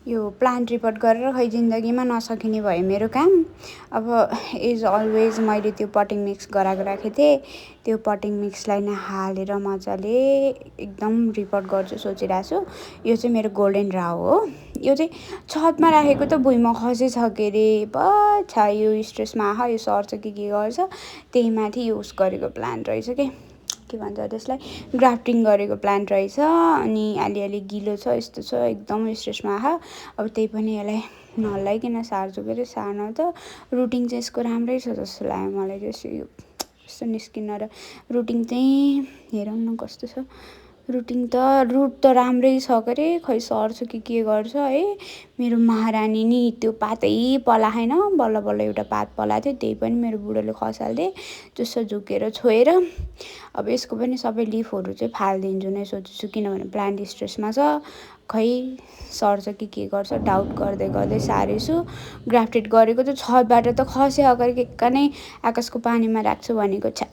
यो plant report गरेर खै जिन्दगीमा नसकिने भयो मेरो काम। अब एज अलवेज मैले त्यो पटिङ मिक्स गराएको राखेको थिएँ, त्यो पटिङ मिक्सलाई नै हालेर मजाले एकदम रिपोर्ट गर्छु सोचिरहेको छु। यो चाहिँ मेरो गोल्डन राउ हो। यो चाहिँ छतमा राखेको त भुइँमा खसेछ के अरे, पछा यो स्ट्रेसमा आह यो सर्छ कि के गर्छ, त्यही माथि युज गरेको प्लान्ट रहेछ के भन्छ त्यसलाई, ग्राफ्टिङ गरेको प्लान्ट रहेछ। अनि अलिअलि गिलो छ, यस्तो छ, एकदम स्ट्रेसमा आह। अब त्यही पनि यसलाई नहल्लाइकन सार्छु के अरे, सार्न त रुटिङ चाहिँ यसको राम्रै छ जस्तो लाग्यो मलाई चाहिँ। यस्तो निस्किन र रुटिङ चाहिँ हेरौँ न कस्तो छ। रुट त राम्रै छ के अरे, खै सर्छु कि के गर्छ है। मेरो महारानी नि त्यो पातै पलाएन, बल्ल बल्ल एउटा पात पलाएको थियो, त्यही पनि मेरो बुढोले खसालिदिए चुस्सो झुकेर छोएर। अब यसको पनि सबै लिफहरू चाहिँ फालिदिन्छु नै सोचेछु, किनभने प्लान्ट स्ट्रेसमा छ, खै सर्छ कि के गर्छ डाउट गर्दै गर्दै सारेछु। ग्राफ्टेड गरेको त छतबाट त खस्यो अगाडि, एक्का नै आकाशको पानीमा राख्छु भनेको छ